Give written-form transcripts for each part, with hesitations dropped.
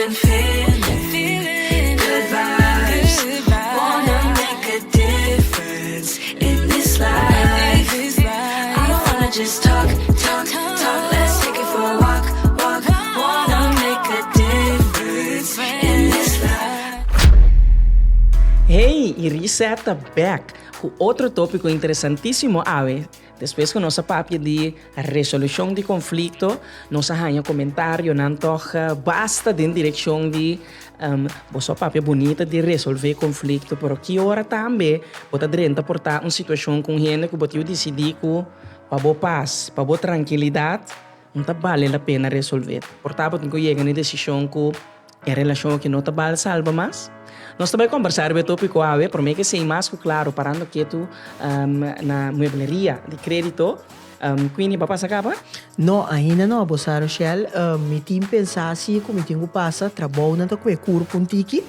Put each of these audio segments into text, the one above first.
been feeling good vibes. Wanna make a difference in this life. I don't wanna just talk, talk, talk. Let's take it for a walk, walk. Wanna make a difference in this life. Hey, y Reset ta back cu otro topico interesantisimo awe. Despues cu nos a papia di resolucion di conflicto, nos a haya comentarionan toch basta den direccion di boso a papia bunita di resolve conflicto, pero ki ora tambe bo ta drenta por ta un situacion cu un hende cu bo tin dicidi cu pa bo pas, pa bo trankilidad, no ta bale la pena resolve. Por ta bo tin cu yega na e decision cu e relacion aki no ta bal salba mas. Nos ta bay combersa riba e topico awe, prome ke esey mas cu claro parando ketu na muebleria di credito. Queenie, bo a pasa caba? No, ainda no, bo sa Rochelle, mi tin pensa si cu mi tin cu pasa, trabounan ta cu e curpa un tiki,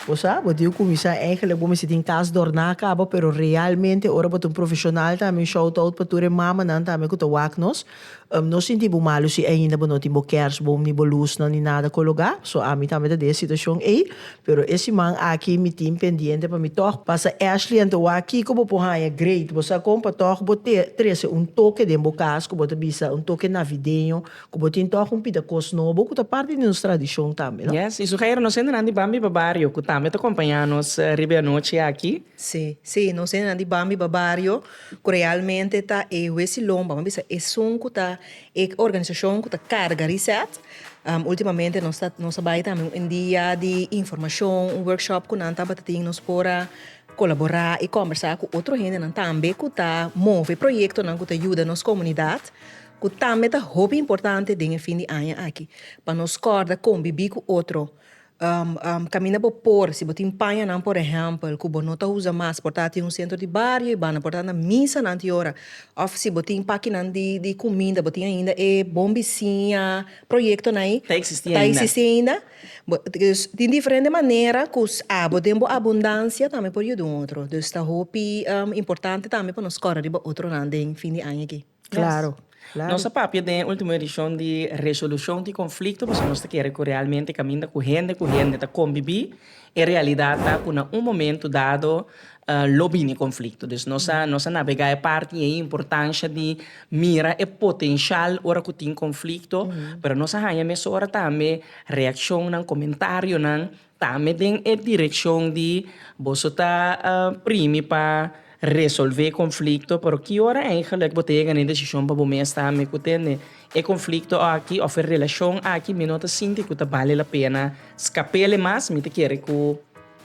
bo sa, bo tin cu cuminsa eigenlijk bo mester tin cas dorna caba, pero realmente ora bo ta un profesional tambe, un shout out pa tur e mamanan tambe cu ta wak nos, No sinti bo malu si ainda bo no tin bo kersboom ni bo lusnan ni nada kologá. So ami tambe ta den e situashon ei. Pero e siman aki mi tin pendiente pa mi tòg pasa Ashley anto wak kiko bo por haña great. Bo sa kon pa tòg bo te trese un toke den bo kas ku bo ta bisa un toke navideño ku bo tin tòg un pida kos nobo ku ta parti di nos tradishon tambe no. Yes, y Sugeira nos hendenan di Bambi pa Bario ku tambe ta kompañá nos riba e anochi aki. Sí, sí, nos hendenan di Bambi pa Bario Ku realmente ta e wesi lomba, mi bisa esun ku ta e organisashon ku ta karga Reset. Ultimamente nos ta nos a bai tambe un dia di informashon, un workshop ku nan tabata tin, nos por a kolaborá i kòmbersá ku otro hendenan tambe ku ta move proyektonan ku ta yuda nos komunidat, ku tambe ta hopi importante den e fin di aña aki, pa nos kòrda kombibí ku otro. Kaminda bo por, si bo tin pañanan por ehèmpel ku bo no ta usa mas, por ta tin un sentro di bario i banda, por ta na misanan tin ora, òf si bo tin pakinan di di kuminda, bo tin ainda e bon bisiña proyektonan ei, Ta eksistí ta ainda. eksistí ainda. Bo dus tin diferente manera ku abo den bo abundansia tambe por yuda un otro. Dus ta hopi importante tambe pa nos kòrda riba otronan den fin di aña aki. Claro, claro. Nos a papia den e ultimo edicion di resolucion di conflicto pasobra nos ta kere cu realmente caminda cu hende cu hende ta convivi, e realidad ta cu na un momento dado lo bini conflicto. Dus nos a nos a nabega e parti y e importancia di mira e potencial ora cu tin conflicto, pero nos a haya mesora tambe reaccionnan, comentarionan Tambe den e direccion di boso ta primi pa resolve conflicto, pero ki ora eigenlijk bo ta yega na e decision pa bo mes tambe cu tende e conflicto aki of e relacion aki mi no ta sinti cu ta bale la pena scapele mas, mi ta kere cu.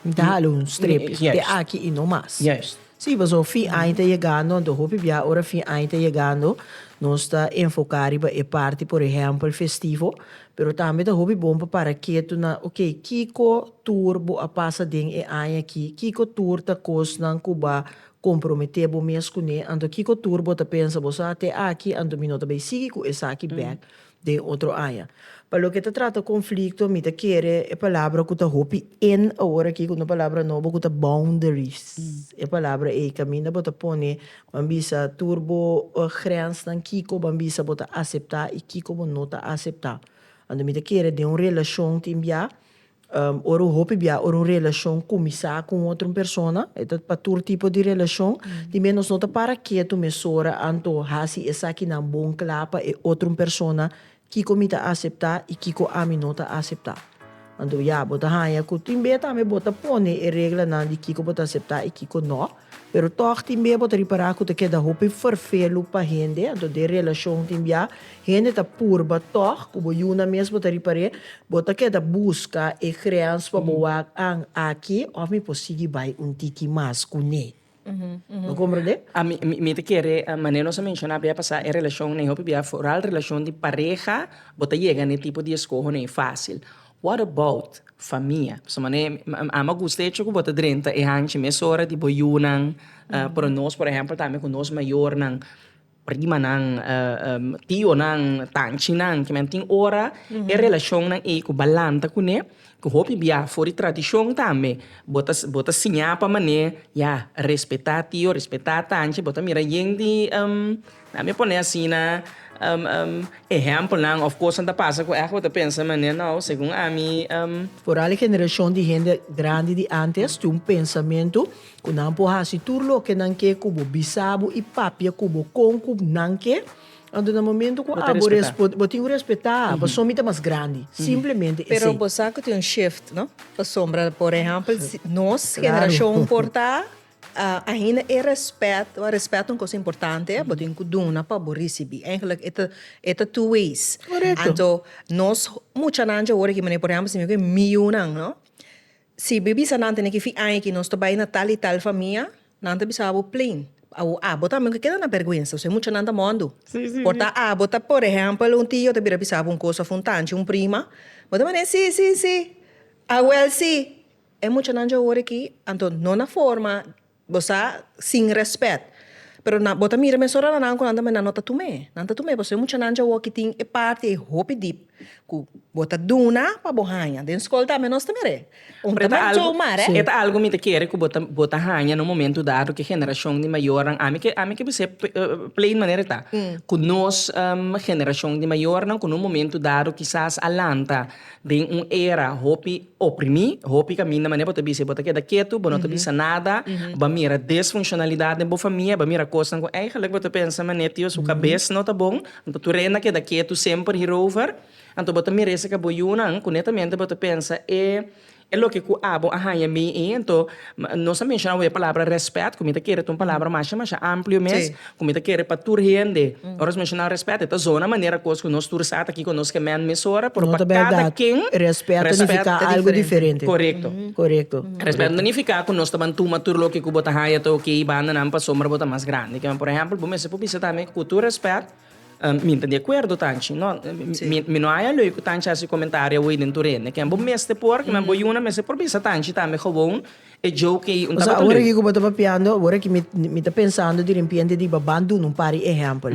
Mi ta hala un streep te aki y no mas. Juist. Sí, pasobra fin aña ta yegando, anto hopi bia ora fin aña ta yegando, nos ta enfoká riba e parti, por ehèmpel, festivo, pero tambe ta hopi bon pa para ketu na, oke, kiko tur bo a pasa den e aña akí, kiko tur ta kosnan ku bo a komprometé bo mes kuné, anto kiko tur bo ta pensa bo sa te aki, anto mi no ta bai sigui ku esaki bèk den otro aña. Pa loke ta trata konflikto, mi ta kere e palabra ku ta hopi in awor aki, ku ta un palabra nobo ku ta boundaries. E palabra ei kaminda bo ta pone, ban bisa tur bo grensnan kiko ban bisa bo ta aseptá i kiko bo no ta aseptá. Anto mi ta kere den un relashon tin bia Ora un hopi bia ora un relashon kuminsá ku un otro persona, e ta pa tur tipo di relashon, di mes nos no ta para ketu mesora anto hasi esakinan bon kla pa e otro persona kiko mi ta aseptá i kiko ami no ta aseptá. Anto ya, bo ta haña ku tin be tambe bo ta pone e reglanan di kiko bo ta aseptá i kiko no. Pero tòg tin bia bo ta ripará ku ta keda hopi ferfelu pa hende, anto den relashon tin bia hende ta purba tòg ku bo yunan mes bo ta ripar'é, bo ta keda buska e grens pa bo wak an aki òf mi por sigui bai un tiki mas kuné. Bo komprendé? Ami mi ta kere manera nos a menshoná bia pasá e relashon nei hopi bia foral relashon di pareha bo ta yega na e tipo di eskoho nei fásil. What about famia? Pasobra mane ami a gusta hecho ku bo ta drenta e hanchi mesora di bo yunan, pero nos por ehempel tambe ku nos mayornan, primanan, tionan, tanchinan, kimen tin ora e relashonnan ei ku bo a lanta kuné, ku hopi bia for di tradishon tambe bo ta bo ta siña pa mane ya respetá tio, respetá tanchi, bo ta mira yen di. Nan mi pone asina, Ehèmpelnan òf kosnan ta pasa ku ègt bo ta pensa manera nou segun ami. Foral e generashon di hende grandi di ántes tin un pensamentu ku nan por hasi tur loke nan ke ku bo bisa bo i papia ku bo kon ku nan ke. Anto na momentu ku abo responde bo tin ku respetá pasobra mi ta mas grandi, simplemente esei. Pero bo sa ku tin un shift no? Pasobra por ehèmpel nos generashon por ta Ainda e respet, wa respet ta un cosa importante, bo tin cu duna pa bo ricibi. Eigenlijk e ta, e ta two ways. Correcto. Anto nos muchanan dje awor aki, manera por ehempel si mi cu e miunan, no? Si bo bisa nan tene ki fin aña aki nos ta bay na tal y tal famia, nan ta bisa bo plain. Awor abo tambe no keda na berguensa, pasobra e muchanan ta mondo. Por ta abo ta por ehempel un tio ta bira bisa bo un cosa of un tanchi, un prima, bo ta manera si, si, si, awel si. E muchanan dje awor aki, anto no na forma, bo sa, sin respet. Pero na, bo ta mira mesora na nan ku nan ta mira, nan no ta tum'é. Nan ta tum'é pasobra e muchanan dje awor aki tin e parti ei hopi dip ku bo ta duna pa bo haña. Den skol tambe nos ta mir'é. Un Pero ta e ta manda algu, zomaar, eh. e ta algu mi ta kere ku bo ta, bo ta haña na un momento dado ku e generashon di mayornan, ami ke, ami ke bis'é plain manera e ta, ku nos generashon di mayornan ku na un momento dado kisas a lanta Den un era hopi oprimí, hopi kaminda manera bo ta bisa bo ta keda ketu, bo no ta bisa nada, bo a mira desfunshonalidat den bo famia, bo a mira kosnan ku eigenlijk bo ta pensa manera tio su kabes no ta bon, anto tur hende a keda ketu semper hierover, anto bo ta mira esaki bo yunan ku netamente bo ta pensa e e loke ku abo a haña mi ei, anto nos a menshoná awe e palabra rèspèt ku mi ta kere ta un palabra masha masha amplio mes, ku mi ta kere pa tur hende. Ora nos menshoná rèspèt e ta zona manera kos ku nos tur sa ta kiko nos ke men mesora, pero No pa ta kada bèrdat. ken Rèspèt ta rèspèt nifiká ta algu diferente. diferente. Korekto. Korekto. Rèspèt no ta nifiká ku nos ta ban tuma tur loke ku bo ta haña ta okey bandanan pasobra bo ta mas grandi. Ke men por ehèmpel bo mester por bisa tambe ku tur rèspèt Mi ta di akuerdo Tanchi, no, mi no haya leuk ku Tanchi hasi komentario awey den tur hende. Ken bo mester por, ken bo yuna mester por bisa Tanchi tambe gewoon e joke ei un Osea, tabata awor leuk. aki ku bo ta papiando, awor aki mi mi ta pensando di repente di baban duna un par di ehèmpel.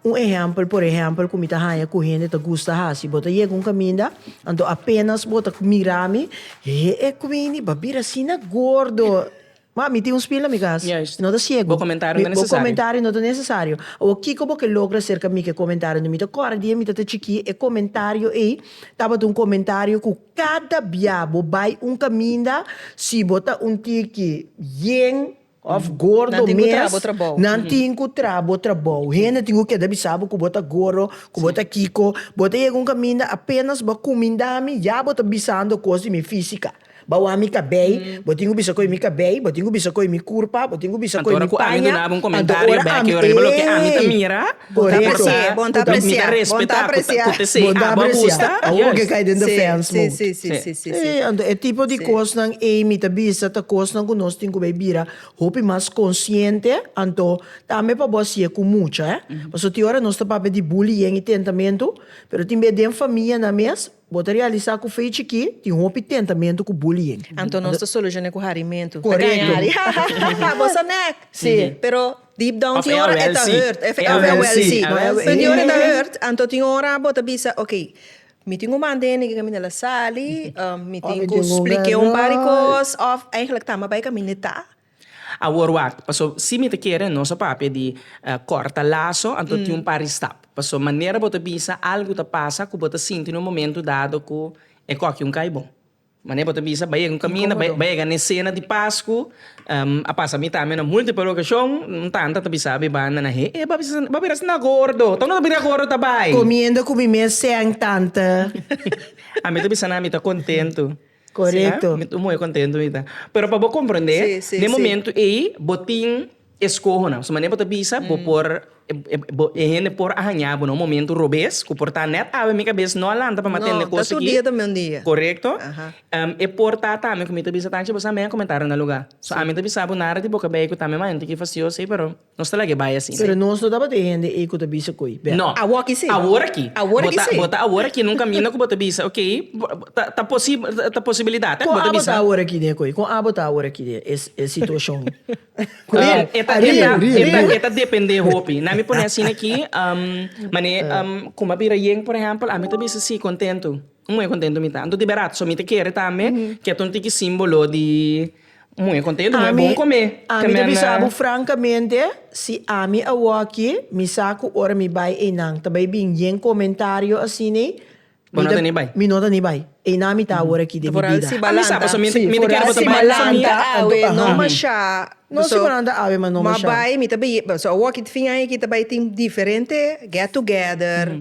Un ehèmpel, por ehèmpel, ku mi ta haña ku hende ta gusta hasi, bo ta yega un kaminda, anto apenas bo ta mira mi, he e Queenie, bo a bira asina gordo. Ma mi tin un spil na mi kas. Juist. No ta siegu. Bo komentario no ta Bo nesesario. komentario no ta nesesario. Awor kiko bo ke logra serka mi ku e komentario? Mi ta kòrda dia mi ta ta chikí e komentario ei tabata un komentario ku kada bia bo bai un kaminda si bo ta un tiki yen òf gordo Nan tin ku traha mes bo trabou. nan tin ku traha bo trabou. Hende tin ku keda bisa bo ku bo ta gordo, ku bo ta kiko. Bo ta yega un kaminda apenas bo a kuminda mi ya bo ta bisando kos di mi físika. Ba wak mi kabei, bo tin ku bisa koe mi kabei, bo tin ku bisa koe mi kurpa, bo tin ku bisa Anto koe ora mi ku ami paña. dunaba un Anto komentario ora bek ami, e ora riba loke ami ta ey! mira, Korekto. Bon ta mi ta apresia, bon ta respetá ku ta apresia. ku ta esei Bon ta abo a apresia. gusta, Awor bo ke juist. kai den Sí, defense sí, mode. sí, sí, Sí. sí, sí, Sí, sí. anto e tipo di Sí. kosnan ey mi ta bisa ta kosnan ku nos tin ku bay bira hopi mas konsiente, anto tambe pa bo hasié ku mucha, eh. Pasobra tin ora nos ta papia di bullying i tentamentu, pero tin bes den famianan mes, Bo ta realisá ku fe chikí tin hopi tentamentu ku bullying. Anto nos ta solushoné ku harimentu. Korekto. Ta gaña hari. Bo sa nek. Sí. Pero deep down Of tin ora e ta LLC. hurt. Of LLC. LLC. Pero tin ora e ta hurt. Anto tin ora bo ta bisa, ok, mi tin ku manda hende ku kaminda la sali, mi tin ku splik'é un par di kos, òf eigenlijk ta mi a bai kaminda e ta. Awor wak, paso si mi ta kere nos a papia di corta laso, anto tin un par di stap. Paso manera bo ta bisa algo ta pasa cu bo ta sinti na un momento dado cu e koki un cay bon. Manera bo ta bisa bay yega un caminda, bay yega na e cena di Pascu, a pasa mi tambe na multiple ocasion, un tanta ta bisa mi banda na he, e bo a bira asina gordo, ta no ta bira gordo ta bay. Comiendo cu mi mes sèn tanta. Ami ta bisa nan mi ta contento. Korekto. Mi ta muy kontentu mi ta. Pero pa bo komprendé, Sí, sí, den sí. momento ei bo tin eskohonan. So manera bo ta bisa, bo por, e hende por a haña bo na un momento robes, ku por ta nèt awe mi kabes no a lanta pa mi atende No, kos ta tur aki. dia ta un dia. Korekto. Aha. E por ta tambe ku mi ta bisa tanchi bo sa mi a komentario na lugá. So ami ta bisa bo nada di bo kabei ku tambe mañana tin ki fastioso ei, pero. Nos ta laga e bai asina. Pero nos no tabata e hende ei ku ta bisa koe, bèr. No. Awor aki si. Awor aki. Awor aki si. Bo ta awor aki na un kaminda ku bo ta bisa, ok, ta posib, ta posibilidat, Kon bo ta abo bisa. ta awor aki den koe? Kon abo ta awor aki den e e situashon? E ta, e ta, e ta, e ta depende hopi. Na mi pone asina aki, mane kuma bira yen, por ehèmpel, ami ta bisa si, kontentu. Un muhé kontentu mi ta. Anto di bèrdat, so mi ta kere tambe ke ta un tiki simbolo di. Muhe contento, muhe bon come. Ami ta bisa bo francamente, si ami awoki, mi sa cu ora mi bay eynan ta bay bin yen comentario asiney, Bo no ta ni bay. Mi no ta ni bay. Eynan mi ta awor aki den mi Vooral bida. si Ami sa balanta. pasobra mi Si, mi ta vooral kere bo ta si bay ku famia. balanta, Awe anto no aha. masha. No si So, balanta awe ma no ma masha. bay mi ta bay, so awoki fin aña aki ta bay tin diferente get together.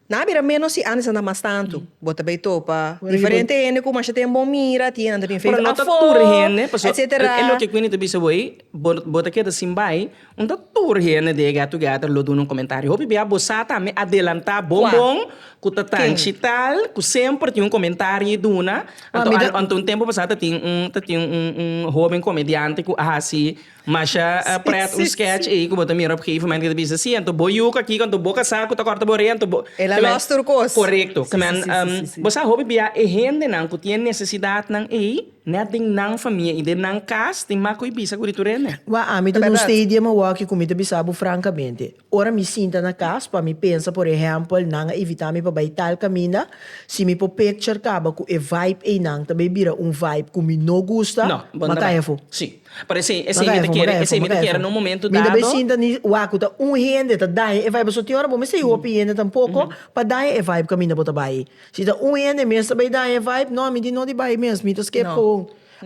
Nan a bira ménos i ántes nan ta mas tantu. Bo ta bai topa diferente hende ku masha ten bon mira, tin hende nan ta bin Pero feest no ta afó, tur hende, pasobra etcetera. e loke Queenie ta bisa bo ei, bo bo ta keda sin bai, un ta tur hende den e get together lo duna un komentario. Hopi bia bo sa tambe adelantá bon Kua? bon ku ta Ken? tanchi tal, ku semper tin un komentario i duna. Ma Anto mi ta. anto un tempu pasá ta tin un ta tin un un hóben komediante ku a hasi Masha a pret un sketch ei ku bo ta mira op gegeven moment ku ta bisa si anto bo yuka kiko anto bo kasá ku ta kòrta bo rea anto bo El a lòs tur kos. Korekto. Ke men bo sa hopi bia e hendenan ku tin e nesesidatnan ei nèt den nan famia i den nan kas tin mak ku e bisa ku di tur hende. Wak ami ta na un stadium awor ku mi ta bisa bo frankamente. Ora mi sinta na kas pa mi pensa por ehèmpel nan a invitá mi pa bai tal kaminda, si mi por picture kaba ku e vibe einan ta bai bira un vibe ku mi no gusta, No, bo m'a no ta kai bai. afó. Sí. Pero esei, M'a esei kai mi ta afó, m'a kere, kai afó, esei m'a mi ta kai kere afó. na un momento Mi ta bai dado. sinta ni wak ku ta un hende ta daña e vibe pasobra tin ora bo mester hopi hende tampoko pa daña e vibe kaminda bo ta bai. Si ta un hende mes ta bai daña e vibe, no, mi di no di bai mes, mi ta skip No. gewoon.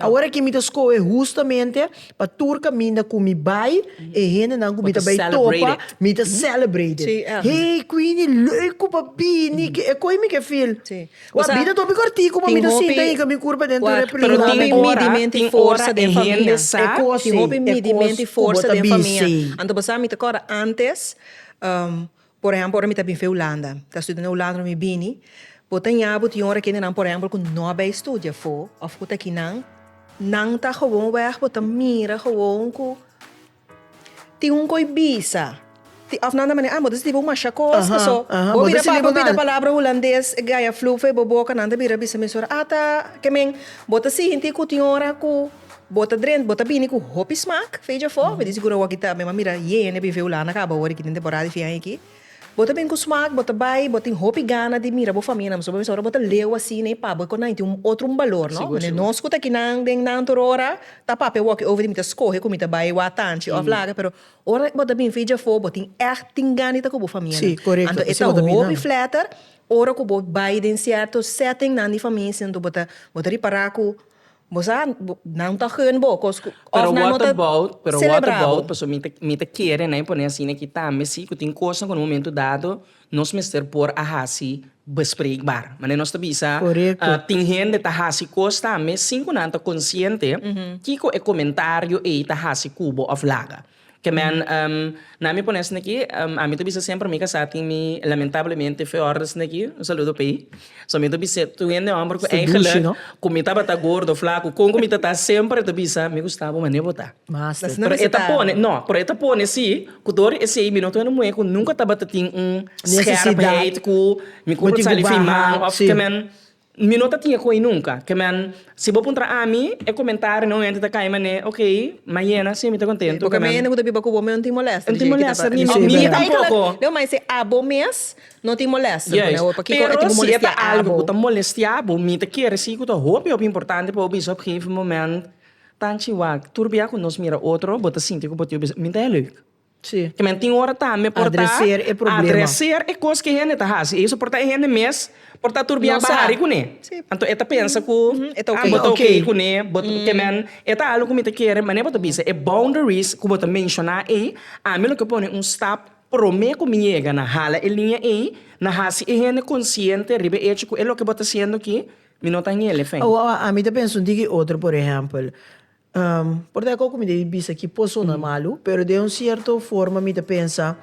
Awor aki mi ta skohe hustamente pa tur kaminda ku mi bai, e hendenan ku mi ta bai topa, mi ta celebrate it. Hey Queenie, leuk ku bo bini, e koi mi ke feel. Wak, bida ta hopi kòrtiku pa mi ta sinta hinka mi kurpa den tur e Pero tin ora, tin ora e hende sa. Tin hopi midimenti forsa den famia. Anto bo sa mi ta kòrda antes, Por ehempel, ora mi ta bin fe Hulanda, ta studia na Hulanda ora mi bini, bo ta ña bo tin ora kendenan por ehempel ku no a bai studia afó òf ku ta akinan, nan ta gewoon wèg bo ta mira gewoon ku tin un koi bisa òf nan ta manera ah bo ta sinti bo masha kos paso bo bira papia bo bira palabra hulandes e gaya flu for bo boka nan ta bira bisa mesora ah ta ke men bo ta sinti ku tin ora ku Bo ta drent, bo ta bini ku hopi smak, fecha afó, mi di sigur awor ki ta, mi a mira yende bin fe Hulanda kaba awor aki den temporada di fin aña aki. Bo ta bin ku smak, bo ta bai, bo tin hopi gana di mira bo famianan, pasobra bo mester ora bo ta leu asina i pa bo e konai tin un otro un balor, no? Sigur, Manera sigur. nos ku ta akinan den nan tur ora ta papia awor aki over di mi ta skohe ku mi ta bai wak tanchi òf laga, pero ora bo ta bin fecha afó bo tin ègt tin gana di ta ku bo famianan. Sí, korekto, Anto e esei ta bo ta bin hopi nan. flatter ora ku bo bai den sierto settingnan di famia, sinto bo ta bo ta ripará ku Bo sa, nan ta gun bo kos ku Pero òf nan no what ta about, pero what selebrá bo. about, pasobra mi ta, mi ta kere na e pone asina aki tambe si ku tin kosnan ku na un momento dado nos mester por a hasi bespreekbaar. Manera nos ta bisa, Korekto. tin hende ta hasi kos tambe sin ku nan ta konsiente kiko e komentario ei ta hasi ku bo òf laga. Ke men, na mi pone esaki aki, ami ta bisa semper mi kasá tin mi lamentablemente fe orde esaki aki, un saludo p'ei. So mi ta bisa tur hende homber ku Sta dushi, eigenlijk no? ku mi tabata gordo, flaku, kon ku mi ta ta semper e ta bisa mi gusta bo manera bo ta. Master. Asina Pero e mester ta ta. pone, no, pero e ta pone si ku dor di esei mi no ta hende muhé ku nunka tabata tin un Necesidad. scherpheid ku mi Bo kurpa tin ku sali fi man baha, òf si. ke men Mi no ta tin e koe nunka. Ke men, si bo puntra ami, e komentario no mente ta kai mane, ok, mayena si mi ta kontentu. Porque mayena ku ta biba ku bo me no tin molester. No tin molester, ni Sí, mi berdad. tampoko. Leo mai se abo mes no tin molester. Juist. Pakiko e Pero tin ku si e ta molestia algo abo. ku ta molestia bo, mi ta kere si ku ta hopi hopi importante pa bo bisa op gegeven moment, Tanchi wak, tur bia ku nos mira otro, bo ta sinti ku bo tin bisa, mi ta e leuk. Sí. Ke men tin ora tambe por ta Adreseer e problema. adreseer e kos ke hende ta hasi. Eso por ta e hende mes por ta tur bia No sa. bahari kuné. Sí. Anto e ta pensa ku E ta ah, oké. bo ta Oké. oké kuné, bo ta ke men e ta algu ku mi ta kere, manera bo ta bisa e boundaries ku bo ta menshoná ei, ami lo ke pone un stap promé ku mi yega na hala e liña ei, na hasi e hende konsiente riba e echo ku e loke bo ta hasiendo aki, mi no ta hel e fen. Awor, ami ta pensa un tiki otro, por ehèmpel, Por ta ku mi debe bisa ki por sona malu, pero den un sierto forma mi ta pensa,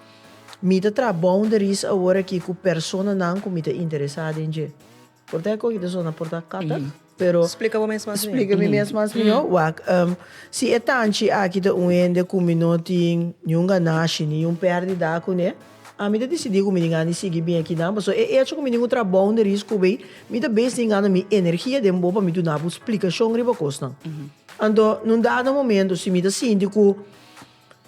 mi ta traha boundaries awor aki ku personanan ku mi ta interesá den dje. Por ta ku ta sona por ta katak, pero. Splika bo mes mas mihó. Splika mi mes mas mihó. Wak, si e tanchi aki ta un hende ku mi no tin niun ganashi, niun pèrdida kuné, Ami ta disidí ku mi tin gana di sigui bin akinan, pasobra e echo ku mi tin ku traha boundaries ku bay, mi ta bes tin gana mi energia den bo pa mi duna bo splikashon riba kosnan. Anto, nun dado momento si mi ta sinti ku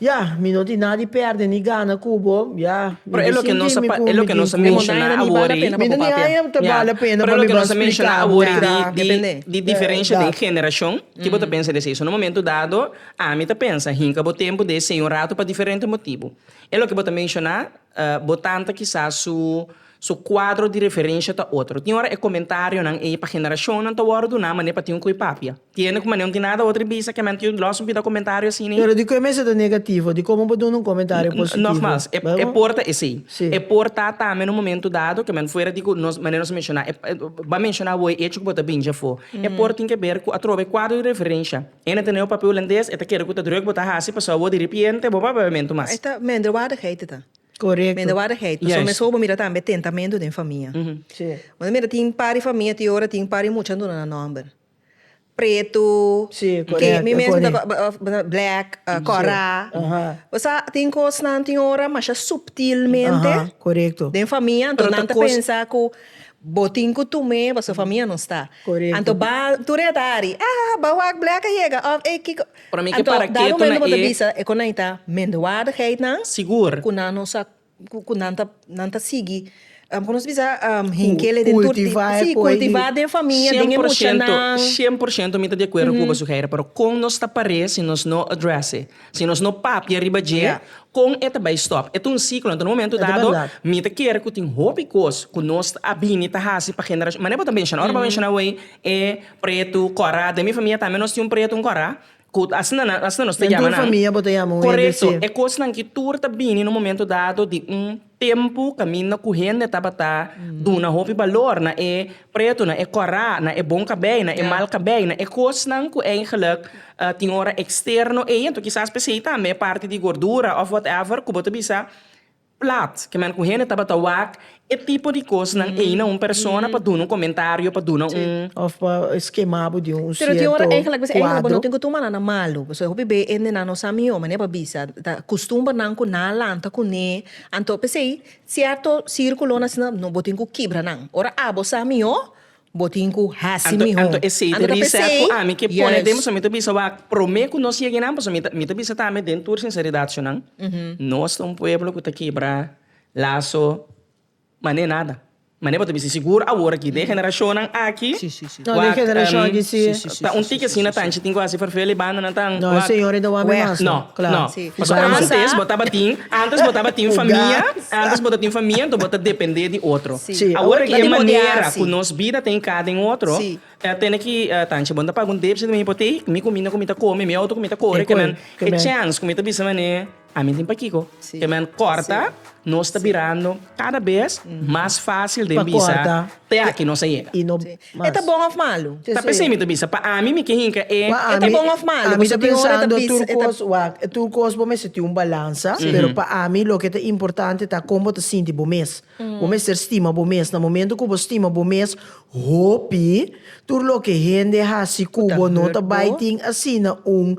Ya, mi no tin nada di perde ni gana ku bo, ya, mi Pero e ta loke nos sinti a mi pa, ku e mi loke tin nos a ku. E menshoná montaña ta ni awor bale la ei. pena Mi pa no bo ni papia. haña ta Ya, bale pena pero pa mi loke ban nos a menshoná splika awor ei bo. di, di, Depende. di diferensha den Dat. generashon, ki bo ta pensa di esei? So na momento dado, ami ta pensa, hinka bo tempu den esei un ratu pa diferente motibu. E loke bo ta menshoná, bo tanta kisas su Su kuadro di referensha ta otro. Tin ora e komentarionan ei pa generashonnan ta wòrdu duná manera pa tin un ku e papia. Tiene ku manera un tin nada otro bisa ke men tin lòs un pida komentario asina ei. Pero dikon e mester ta negativo? Dikon bo por duna un komentario positivo? Nogmaals, e e por ta esei. Sí. E por ta tambe na un momento dado ke men fuera di ku nos manera nos a menshoná e bo a menshoná awor e echo ku bo ta bin djafó. E por tin ke ber ku atrobe e kuadro di referensha. E na tene un papia hulandes e ta kere ku ta drùk bo ta hasi pasobra awor diripiente bo papia papiamentu mas. E ta minderwaardigheid e ta. Korekto. Minderwaardigheid. Pasobra mes bo mira tambe tentamentu den famia. Sí. Bo ta mira tin par di famia tin ora tin par di mucha duna nan nòmber. Pretu, Sí, korekto. mi mes mi ta black, kòrá. Bo sa tin kosnan tin ora masha subtilmente Korekto. den famia anto nan ta pensa ku bo tin ku tum'é pasobra famia no sta. Korekto. Anto ba tur e ta hari, ah ba wak black a yega òf ey kiko. Pero mi ke Anto, para dado ketu momento na bo ta e. bisa e kon nan ta minderwaardigheidnan. Sigur. Ku nan no sa, ku nan ta, nan ta sigui, kon nos bisa, hinkele den tur, Kultivá e si, koi di. kultivá den famia, den e muchanan. 100% mi ta di akuerdo ku bo, Suheira, pero kon nos ta par'é si nos no address e? Si nos no papia riba dje, kon e ta bai stop? E ta un siklo, anto na un momento dado mi ta kere ku tin hopi kos ku nos a bini ta hasi pa generashon, manera bo ta menshoná, ora bo a menshoná awey e pretu, kòrá, den mi famia tambe nos tin un pretu, un kòrá, ku asina nan, asina nos ta Den yama tur nan. famia bo ta yama un hende Korekto, si. e kosnan ki tur ta bini na un momento dado di un tempu kaminda ku hende tabata duna hopi balor na e pretu, na e kòrá, na e bon kabei, na e mal kabei, na e kosnan ku eigenlijk tin ora eksterno ei, anto kisas p'esei tambe e parti di gordura òf whatever ku bo ta bisa plat, ke men ku hende tabata wak e tipo di kosnan ei na un persona pa duna un komentario, pa duna un. Òf pa skema bo di un Pero tin ora sierto eigenlijk bes eigenlijk bo no kuadro. tin ku tuma nan na malu, pasobra hopi be hende nan no sa mihó manera pa bisa, ta kustumbernan ku nan a lanta kuné, anto p'esei sierto sírkulonan asina no bo tin ku kibra nan. Ora abo sa mihó, Bo tin ku hasi Anto, mihó. anto esei ta Anto ta reset p'esei, ku ami ke pone den, juist. pasobra mi ta bisa wak, promé ku nos yega einan, pasobra mi ta, mi ta bisa tambe den tur sinseridat shonnan, nos ta un pueblo ku ta kibra laso manera nada. Manera bo ta bisa, sigur awor aki, den generashonnan aki, Sí, sí, sí. No, den wak, generashon aki sí. Sí, sí, ta un sí, tiki sí, asina sí, tanchi tin ku hasi ferfel i bandanan tan, No, e wak, señor ei ta wak mi Wèg. mas No, no. Kla. no. Sí. Pasobra Uganza. antes bo tabatin, antes bo tabatin Uganza. famia, antes bo tatin famia, anto bo ta dependé di otro. Sí. Sí, Awor awor ki e Di manera modiá, ku sí. nos bida ta hinká den otro, Sí. tene ki tanchi bo no ta paga un depsito di mi hipotek, mi kuminda ku mi ta kome, mi outo ku mi ta kore, E ke men koi, ke e men. chèns ku mi ta bisa manera, ami tin pakiko. Sí. Ke men kòrta, nos ta birando kada bes mas fásil den Pa bisa kòrta. te aki nos a yega. I no Sí. mas. E ta bon òf malu? Sí, Ta sí. p'esei mi ta bisa, pa ami mi ke hinka e. Pa E ta ami, bon òf malu? ami ta Pasobra tin ora e ta pensando bisa, tur e ta. kos, wak, tur kos bo mester tin un balansa, pero pa ami loke ta importante ta kon bo ta sinti bo mes. Bo mester stima bo mes. Na momento ku bo stima bo mes hopi, tur loke hende hasi ku Ku ta bo no hurt ta bai bo. tin asina un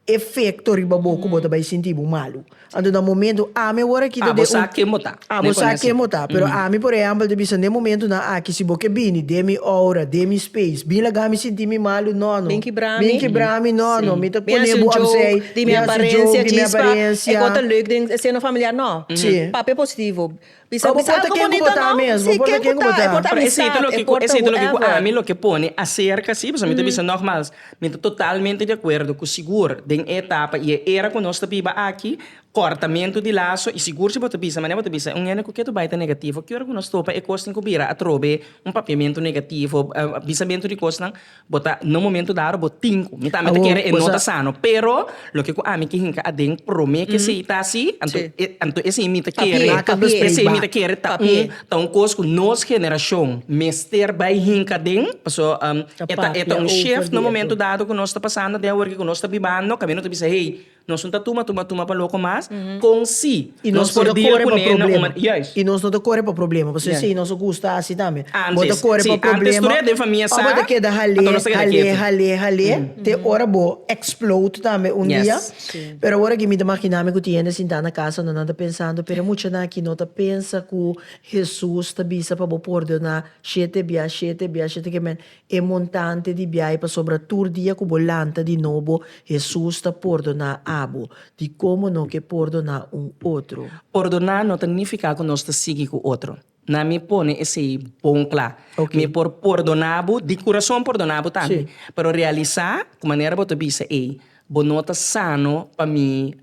efecto riba bo cu bo ta bay sinti bo malu. Anto na momento ami awor aki ta Abo den sa un ken bo ta. Abo Ne sa pone ken asi. bo ta, pero ami por ehempel ta bisa den momentonan aki si bo ke bini den mi aura, den mi space, bin laga mi sinti mi malu, no no. Bin kibra mi. Bin kibra mi, no no. Mi ta Bin pone hasi un bo joke opzij, di mi bin hasi joke aparencia, di mi djis pa e aparencia. kos ta leuk den seno familiar, no. Si. Papia positivo. Bisa O bo bisa por ta algo ken ku bonito bo ta no. mes, bo Si, por ta ken ken ku ku bo ta, e ta. por ta Pero esei ta amistad, loke e ku por ta esei ta loke ku whoever. ami loke pone aserka si, pasobra mi ta bisa nogmaals, mi ta totalmente di akuerdo ku sigur den e etapa i e era ku nos ta biba aki, kòrtamentu di laso i sigur si bo ta bisa manera bo ta bisa un hende ku ke ta bai ta negativo, ki ora ku nos topa e kos tin ku bira atrobe un papiamentu negativo, bisamentu di kosnan. Bo ta na un momento dado bo tin ku. Mi tambe ta Awor, kere e bo no sa. ta sano, pero loke ku ami ke hinka aden prome ke esei ta asi, anto Sí. e anto esei mi ta Papié, kere, Laat het papié. esei mi bespreekbaar. ta kere ta un Papié. ta un kos ku nos generashon mester bai hinka aden, paso Ta e ta e ta papia un over shift di na e momento tur. dado ku nos ta pasando den awor ku nos ta bibando, kaminda nos ta bisa hey, nos no ta tuma tuma tuma pa loko mas. atras, kon si I nos nos no por ta deal kore pa kuné na un problema. manera. Juist. I nos no ta kore pa problema, pasobra Ja. esei nos a gusta hasi tambe. Bo ta Antes, kore sí, pa antes problema, tur e den famia òf sa, bo ta keda hal'é, anto nos ta keda hal'é, ketu. hal'é, hal'é, te ora bo explode tambe un Yes. dia. Sí. Pero awor aki mi ta magina mi ku tin hende sintá na kasa no nan ta pensando, pero e muchanan aki no ta pensa ku Hesus ta bisa pa bo pordoná shete bia, shete bia, shete ke men e montante di biahe pasobra tur dia ku bo lanta di nobo Hesus ta pordoná abo. Dikon bo no ke pordoná un otro? Pordoná no ta nifiká ku nos ta sigui ku otro. Na mi pone esei bon kla. Mi por pordoná bo, di kurason pordoná bo tambe. Pero realisá ku manera bo ta bisa ei, bo no ta sano pa mi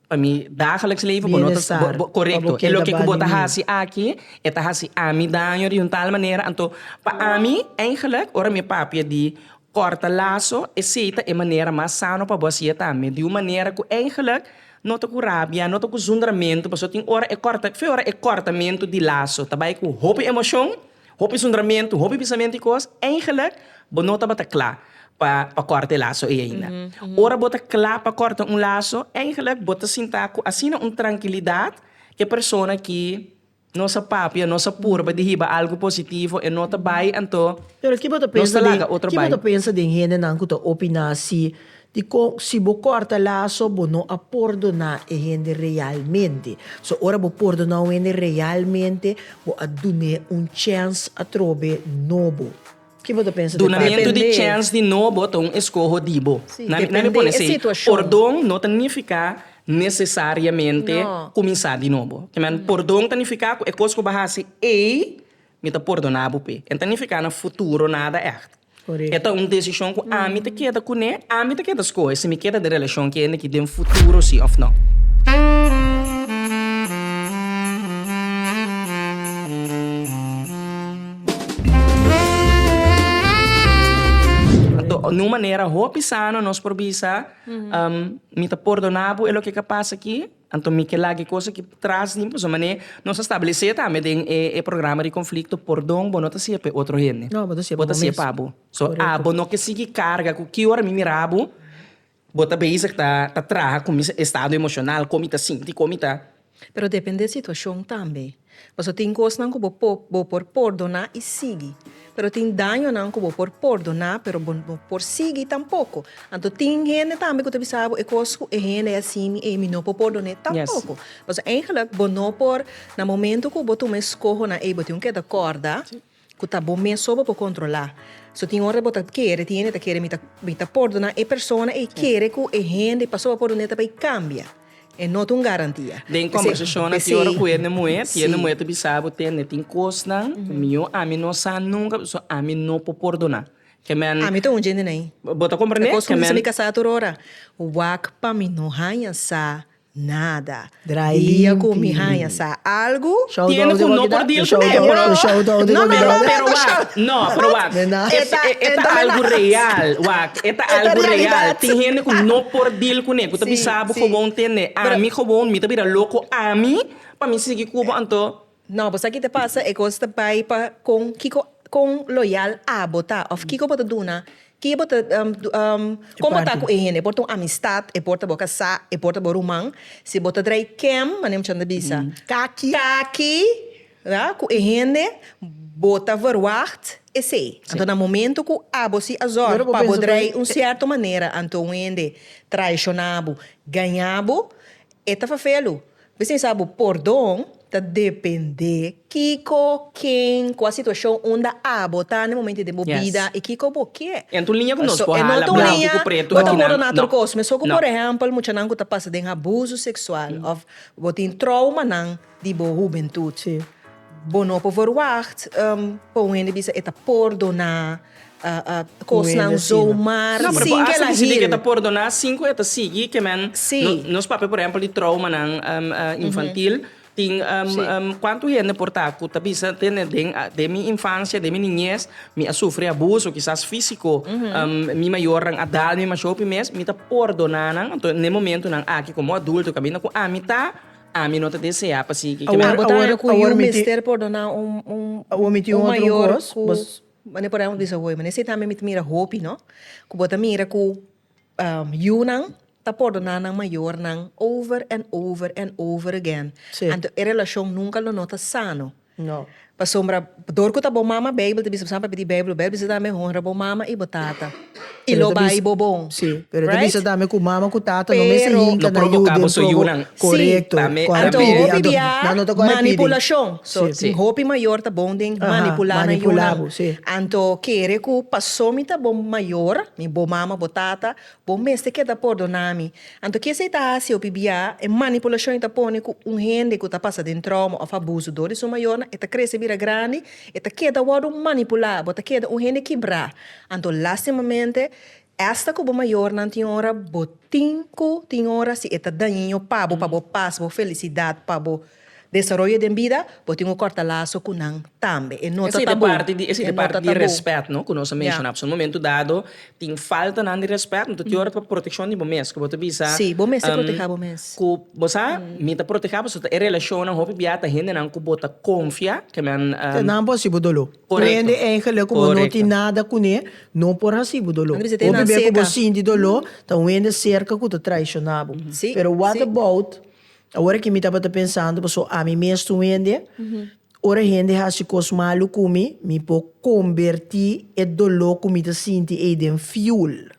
pa mi dagelijks leven, bo no ta, Bienestar, bo, pa bo korekto. E keda loke ku bo banda ta di mi. hasi aki, e ta hasi ami daño di un tal manera. Anto pa ami, eigenlijk, ora mi papia di kòrta laso, esei ta e manera mas sano pa bo hasié tambe. Di un manera ku eigenlijk no ta ku rabia, no ta ku zundramentu, pasobra tin ora e kòrta, fe ora e kòrtamentu di laso ta bai ku hopi emoshon, hopi zundramentu, hopi bisamentu i kos, eigenlijk bo no tabata kla pa pa kòrta e laso ei ainda. Ora bo ta kla pa kòrta un laso, eigenlijk bo ta sinta ku asina un trankilidat ku e persona ki nos a papia, nos a purba di hiba algu positivo, e no ta bai, anto Pero ki bo ta nos pensa ta den laga otro ki bo bai. ta pensa den hendenan ku ta opiná si dikon si bo kòrta laso bo no a pordoná e hende realmente. So ora bo pordoná un hende realmente bo a dun'é un chèns atrobe nobo. Ki bo ta pensa di Dunamentu di Depende. chèns di nobo ta un eskoho di bo. Sí, Na mi na mi depende pone e esei. situashon. Pordon no ta nifiká nesesariamente No. kuminsá di nobo. Ke men pordon ta nifiká ku e kos ku bo a hasi ei, mi ta pordoná bo p'e. E no ta nifiká na futuro nada ègt. Korekto. E ta un desishon ku ami ta keda kuné, ami ta keda skohe si mi keda den relashon ku hende aki den futuro si òf no. Anto, na un manera hopi sano nos por bisa, Mi ta pordoná bo e loke ke a pasa aki, anto mi ke laga e kos aki tras di mi, pasobra manera nos a stablesé tambe den e programa di konflikto, pordon bo no ta hasié pa e otro hende, No, bo ta hasié bo pa ta bo hasié mes. pa bo. So, Korekto. abo no ke sigui karga ku ki ora mi mira bo, bo ta bezig ta traha ku mi estado emoshonal, kon mi ta sinti, kon mi ta. Pero depende e situashon tambe. Pasobra tin kosnan ku bo por bo por pordoná i sigui. Pero tin dañonan ku bo por pordoná pero bo no por sigui tampoko. Anto tin hende tambe ku ta bisa bo e kos ku e hende a hasi mi ei mi no por pordon'é tampoko. Pasobra eigenlijk bo no por na momento ku bo tuma e skohonan ei bo tin ku keda kòrda ku ta bo mes so bo por kontrolá. So tin ora bo ta kere, tin hende ta kere mi ta mi ta pordoná e persona ei kere ku e hende pasobra bo pordon'é ta bai kambia. E no ta un garantia. Den kombersashonnan tin ora ku hende muhé, tin hende muhé ta bisa bo tende tin kosnan ku mihó ami no sa nunka pasobra ami no por pordoná. Ke men. Ami ta un djende nei. Bo ta komprendé? E kos ku mi bisa mi kasá tur ora, wak pa mi no haña sa nada. Draai Dia ku mi limpi. haña sa algu. Shout Tiene out ku di no por Wakida. deal Shout ku out, pero shout out di No, no, Wakida. no, no, pero wak, no, pero wak. De nada. E ta, e ta algu real, wak, e ta E ta algu real. realidad. Tin hende ku no por deal kuné, ku ta Sí, bisa bo sí. gewoon tende, ami gewoon, mi ta bira loko ami pa mi sigui ku bo, anto. No, bo sa ki ta pasa, e kos ta bai pa kon kiko kon loyal abo ta òf kiko bo ta duna, ki bo ta kon bo ta ku e hende, e por ta un amistat, e por ta bo kasá, e por ta bo ruman, si bo ta drai kem, manera mucha ta bisa, Kaki. kaki, ya, ku e hende, bo ta verwagt esei. Anto na momento ku abo si a zòrg pa bo drai un sierto manera, anto un hende traishoná bo, gañá bo, e ta fafelu. P'esei sa bo pordon ta dependé kiko, ken, kua situashon unda abo ta na e momento den bo bida i kiko bo ke. E no ta un liña ku nos por E no hala ta un blanku liña ku pretu bo ta akinan. pordoná tur No. kos. Mesun ku No. por ehèmpel muchanan ku ta pasa den abuso seksual òf bo tin troumanan di bo hubentut. Bo no por verwagt pa un hende bisa e ta pordoná kosnan zomaar No, pero sin bo ke hasta la disidí ke hil. ta pordoná sin ku e ta sigui ke men Sí. nos papia por ehèmpel di troumanan infantil tin kuantu hende por ta ku ta bisa tene den den mi infansia den mi niñez mi a sufri abuso kisas físiko mi mayornan a dal mi masha hopi mes mi ta pordoná nan anto na e momentunan aki komo adulto kaminda ku ami ta Ami no ta deseá pa sigui ke Awor, Bo ta awor, haña ku awor yu mi ti, mester pordoná un, un, awor mi tin un un otro mayor kos, ku, bos, manera por ehèmpel bisa hoy, manera esei tambe mi ta mira hopi, no? Ku bo ta mira ku yunan ta pordoná nan mayornan over and over and over again. Anto e relashon nunka lo no ta sano. No. Pasobra dor ku ta bo mama Beibel ta bisa bo sa papia di Beibel, Beibel bisa tambe honra bo mama i bo tata i lo bai bo bon. Si, pero e ta bisa tambe ku mama ku tata no mester hinka No na yu provoká den boso provo yunan. korekto. Tambe Kòrda Anto pidi, hopi anto bia nan no ta kòrda pidi. manipulashon. So Si. hopi mayor ta bon den Aha, manipulá nan manipulá yunan. bo, si. Anto kere ku paso mi ta bo mayor, mi bo mama, bo tata, Bo mester keda pordoná mi. Anto ke esei ta hasi hopi bia? E manipulashon ei ta pone ku un hende ku ta pasa den trauma òf abuso dor di su mayornan, e ta krese bira grandi, e ta keda wòrdu manipulá, bo ta keda un hende kibrá. Anto lastimamente, esta ku bo mayornan tin ora bo tin ku tin ora si e ta dañino pa bo, pa bo pas, bo felisidat, pa bo Desaroyo den bida, bo tin un kòrta laso ku nan tambe. E no ta Esei ta tabú. parti di, esei E ta no parti ta di tabú. rèspèt, no, ku nos a Ya. menshoná. Pasobra un momentu dado tin faltanan di rèspèt, anto tin ora ta pa protekshon di bo mes, ku bo ta bisa, Sí, bo mester protehá bo mes. ku bo sa, mi ta protehá pasobra ta e relashonnan hopi bia ta hendenan ku bo ta konfia, ke men, Ta nan por hasi bo doló. Un Korekto. hende eigenlijk ku bo no Korekto. tin nada kuné, no por hasi bo doló. Nan ta bisa te Hopi nan bia ku bo seka. sinti doló, ta un hende serka ku ta traishoná bo. Sí, Pero what sí. about Awor aki mi tabata pensando paso ami mes ta un hende, ora hende hasi kos malu ku mi, mi por kombertí e doló ku mi ta sinti ei den fuel.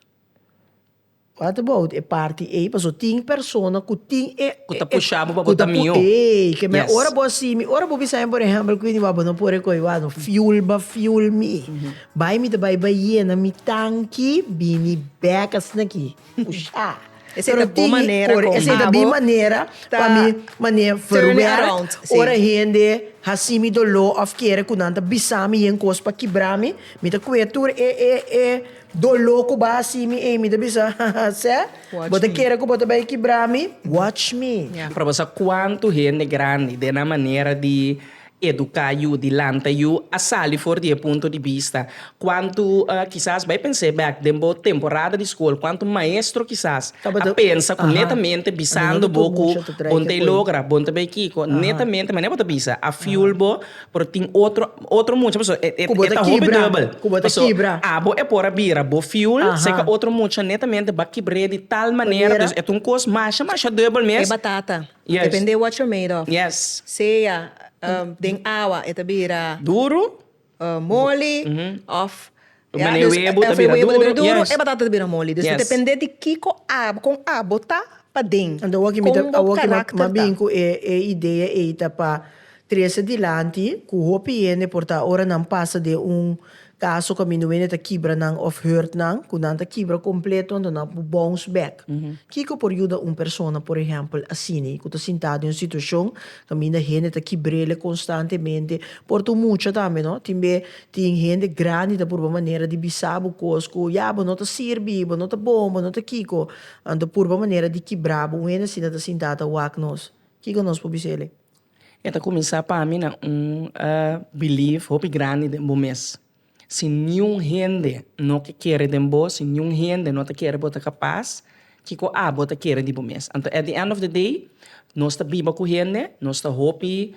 What about e parti ei? Paso tin persona ku tin e. Ku ta pusha bo pa bo ta mihó. Ey, ke me ora bo a si mi, ora bo bisa mi por ehèmpel ku bo no por rekoi wak, fuel ba fuel mi. Bai mi ta bai bai yena mi tanki bini bèk asina aki. Pusha. Esei ta bo manera kon Esei ta mi abo manera ta pa mi manera turn it verwerk around, sí. ora hende hasi mi doló òf kere ku nan ta bisa mi yen kos pa kibra mi, mi ta kue tur e e e doló ku bo a hasi mi ei mi ta bisa sè Watch bo ta me. kere ku bo ta bai kibra mi? Watch me. Ya. Pero bo sa kuantu hende grandi den nan manera di Eduká yu, di lanta yu, a sali for di e punto di bista. Kuantu kisas, bai pens'é bèk den bo temporada di skol, kuantu maestro kisas a pensa ku netamente bisando bo ku bo no ta e logra, bo no ta bai kiko, netamente manera bo ta bisa, a fuel bo, pero tin otro otro mucha pasobra e ta hopi dùbel. Pasobra abo e por a bira bo fuel, seka otro mucha netamente bo a kibr'é di tal manera, dus e ta un kos masha masha dùbel mes. E batata. Yes. Depende what you're made of. Yes. Sea den awa e ta bira. Duru. Moli of. Ja, dus, e webo ta bira duru. E batata ta bira moli. Dus ta depende di kiko abo, kon abo ta paden. Anto awor ki mi ta, Kon bo awor ki ma karakter ta. bin ku e e idea ei ta pa trese dilanti ku hopi hende por ta ora nan pasa den un Kaso kaminda wende ta kibra nan òf hurt nan, ku nan ta kibra kompleto anto nan por bounce back. Kiko por yuda un persona, por ehèmpel, asini, ku ta sintá den un situashon kaminda hende ta kibr'el konstantemente? Por ta un mucha tambe, no? Tin be tin hende grandi ta purba manera di bisa bo kos ku, ya, bo no ta sirbi, bo no ta bon, bo no ta kiko. Anto purba manera di kibra bo. Un hende asina ta sintá ta wak nos. Kiko nos por bis'el? E ta kuminsá pa mi na un belief hopi grandi den bo mes. Si niun hende no ke kere den bo, si niun hende no ta kere bo ta kapas, kiko abo ta kere di bo mes? Anto at the end of the day, nos ta biba ku hende, nos ta hopi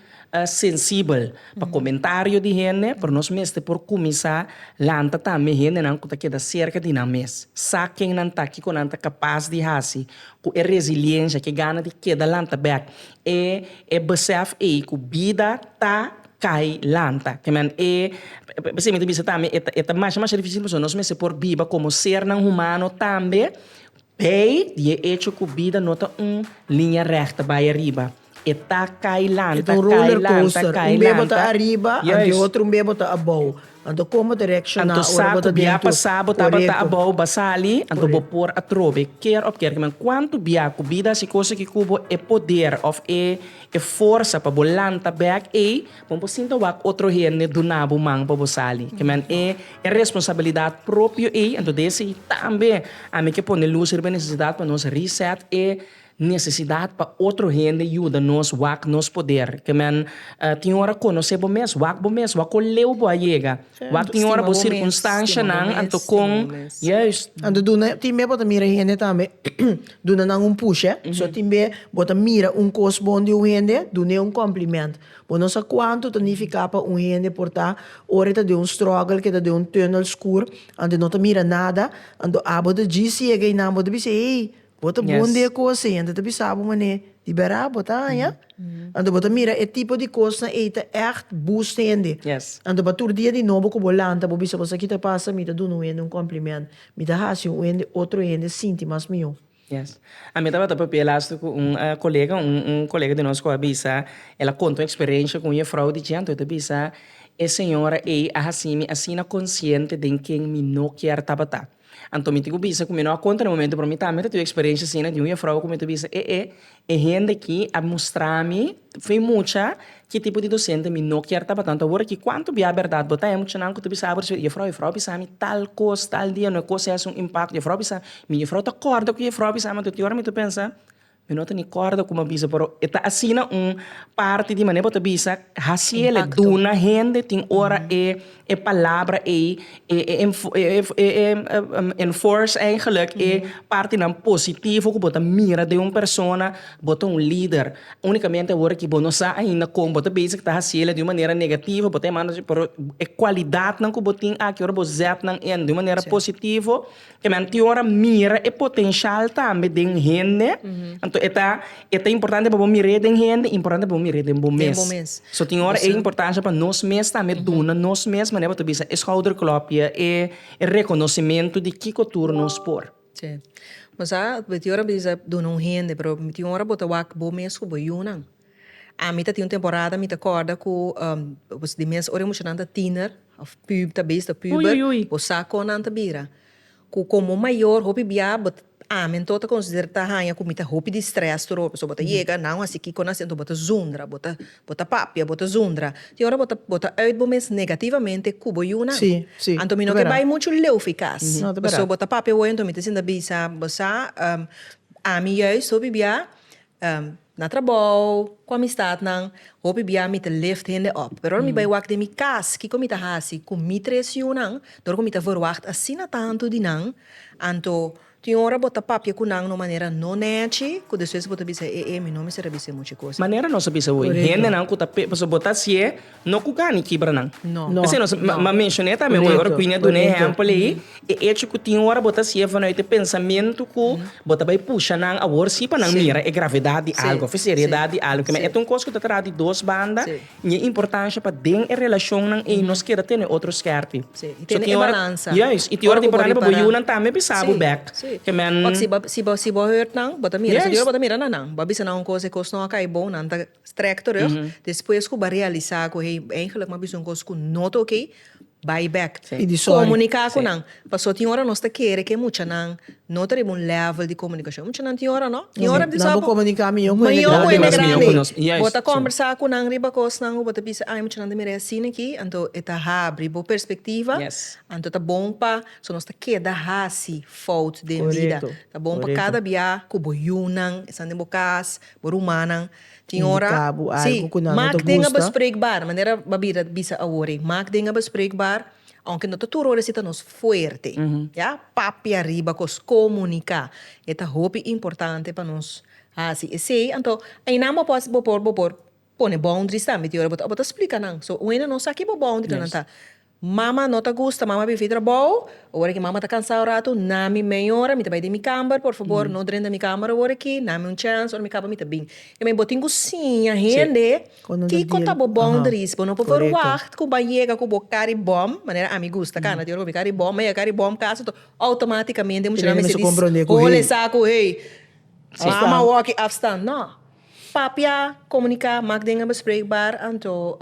sensibel pa komentario di hende, pero nos mester por kuminsá lanta tambe hendenan ku ta keda serka di nan mes. Sa ken nan ta, kiko nan ta kapas di hasi, ku e resiliensia, ku e gana di keda lanta bèk. E e besef ei ku bida ta kai lanta. Ke men e, p'esei mi ta bisa tambe e ta e ta masha masha difisil pasobra nos mester por biba komo sernan humano tambe bei di e echo ku bida no ta un liña rèkta bai ariba. E ta kai E ta lanta, un kai roller lanta, coaster. kai Un be bo ta lanta. ariba, anto e Juist. otro un be bo ta abou. Anto kon bo ta reakshoná Anto ora sa bo ku ta bia den tur? pasá bo tabata Korekto. abou, bo a sali, anto bo Korekto. por atrobe ker òf ker. Kimen kuantu bia ku bida hasi kos aki ku bo e poder òf e e forsa pa bo lanta bèk ei, bo no por sinta wak otro hende duna bo man pa bo sali. Kimen e e responsabilidat propio ei, anto den esei tambe ami ke pone lus riba e nesesidat pa nos reset e Nesesidat pa otro hende yuda nos wak nos poder. Ke men tin ora konosé bo mes, wak bo mes, wak kon leu bo a yega, wak tin ora bo sirkunstanshanan, anto kon, juist. Anto duna, tin be bo ta mira hende tambe, duna nan un push, eh. So tin be bo ta mira un kos bon di un hende, dun'é un kompliment. Bo no sa kuantu ta nifiká pa un hende por ta ora e ta den un struggle, ke ta den un tunnel skur, anto e no ta mira nada, anto abo ta djis yega einan, bo ta bisa, ey. Bo ta bon den e kos ei, hende ta bisa bo manera di bèrdat bo ta haña. Anto bo ta mira e tipo di kosnan ei ta ègt boost hende. Anto pa tur dia di nobo ku bo lanta bo bisa bo sa ki ta pasa, mi ta duna un hende un kompliment, mi ta hasi un hende otro hende sinti mas mihó. Yes. Ami tabata papia laatste ku un kolega, un kolega di nos ku a bisa, el a konta un eksperensha ku un jefrou di dje, anto e ta bisa, e señora ei a hasi mi asina konsiente den ken mi no kier tabata. Anto mi tin ku bisa ku mi no a konta na e momento, pero mi tambe ta tin un eksperensha asina di un jefrou ku mi ta bisa, e e, e hende aki a mustra mi fin mucha ki tipo di dosente mi no kier tabata. Anto awor aki kuantu bia bèrdat bo ta haña muchanan ku ta bisa bo, jefrou, jefrou a bisa mi tal kos tal dia, no e kos ei hasi un impakto, jefrou a bisa mi, jefrou ta kòrda ku jefrou a bisa mi, anto tin ora mi ta pensa, Mi no ta ni kòrda kuma bisa, pero e ta asina un parti di manera bo ta bisa hasiel, duna hende tin ora e e palabra ei e e e enforce eigenlijk e partinan positivo ku bo ta mira den un persona, bo ta un lider. Unikamente awor aki bo no sa ainda kon bo ta bezig ta hasiel di un manera negativo, bo ta yamando pero e kualidatnan ku bo tin aki ora bo zet nan in di un manera positivo, Ke men tin ora mira e potenshal tambe den hende, anto e ta e ta importante pa bo mir'é den hende, importante pa bo mir'é den bo mes. Den bo mes. So tin ora e importansha pa nos mes tambe duna nos mes, manera bo ta bisa e schouderklopje, e e rekonosementu di kiko tur nos por. Sí. Bo sa, bo tin ora bisa duna un hende, pero tin ora bo ta wak bo mes ku bo yunan. Ami ta tin un temporada mi ta kòrda ku di mes ora e muchanan ta tiner òf pub ta bes ta puber bo sa kon nan ta bira. Ku komo mayor hopi bia bo ami anto ta konsidera ta haña ku mi ta hopi di strès tur ora pasobra bo ta yega nan hasi kiko nan hasi anto bo ta zundra bo ta bo ta papia bo ta zundra. Tin ora bo ta bo ta uit bo mes negativamente ku bo yunan. Anto mi no ke bai muchu leu fi kas pasobra bo ta papia hoy anto mi ta sinta bisa bo sa ami juist hopi bia Na trabou, ku amistatnan, hopi bia mi ta lift hende op. Pero ora mi bai wak den mi kas, kiko mi ta hasi ku mi tres yunan? Dor ku mi ta verwagt asina tantu di nan, anto tin ora bo ta papia ku nan na un manera no nèchi, ku despues bo ta bisa, e e, mi no mester a bisa e mucha kos. Manera nos a bisa hoy, hendenan ku ta pe, pasobra bo ta hasié no ku gana kibra nan. No. P'esei nos a menshoné tambe hoy, ora Queenie a duna e ehèmpel ei, E echo ku tin ora bo ta hasié vanuit e pensamentu ku bo ta bai pusha nan awor sí pa nan mira e gravedat di algu òf e seriedat di algu. Keme e ta un kos ku ta traha di dos banda i e importansha pa den e relashonnan ei nos keda tene otro skèrpi. Sí, i tene e balansa. Juist, i tin ora ta importante pa bo yunan tambe bisa bo bèk. Kemen. Òf si bo si bo hùrt nan, bo ta mira, si bo ta mira na nan, bo a bisa nan un kos e kos no a kai bon, nan ta strèk terug. Despues ku bo a realisá ku hey, eigenlijk mi a bisa un kos ku no ta oké, Bai bek. Pidi sorry. Komuniká ku nan. Pasobra tin ora nos ta kere ku e muchanan no ta riba un level di komunikashon. E muchanan tin ora no. Tin ora Nan por komuniká mihó ku hende mihó ku hende grandi. grandi. Bo ta kòmbersá ku nan riba kosnan ku bo ta bisa, ai e muchanan ta mira e asina aki, anto e ta habri bo perspektiva. Anto ta bon pa, so nos ta keda hasi fout den bida. Ta bon pa kada bia ku bo yunan, esnan den bo kas, bo rumannan, Tin ora, Indiká bo sí, algu ku nan no ta maak dingen gusta. bespreekbaar, manera bo a bira bisa awor ei, maak dingen bespreekbaar, aunke no ta tur ora si ta nos fuerte, ya, papia riba kos, komuniká, e ta hopi importante pa nos hasi esei, anto einan bo por bo por bo por pone boundaries tambe, tin ora bo ta bo ta splika nan, so un hende no sa ki bo boundary nan ta. Mama no ta gusta, mama bifi trabou, ora ki mama ta kansa un ratu, nami mei ora, mi ta bai den mi kamber, por fabor no drenta mi kamber awor aki, nami un chèns, ora mi kaba mi ta bin. I men bo tin ku siña hende kiko ta bo boundaries, bo no por verwagt ku bo a yega ku bo kari bòm, manera ami gusta kana, tin ora ku mi kari bòm, mi a yega kari bòm kas, anto outomatikamente muchanan mester di hole sa ku hey, mama awor aki afstand, no, papia, komuniká, mak dingen bespreekbaar, anto.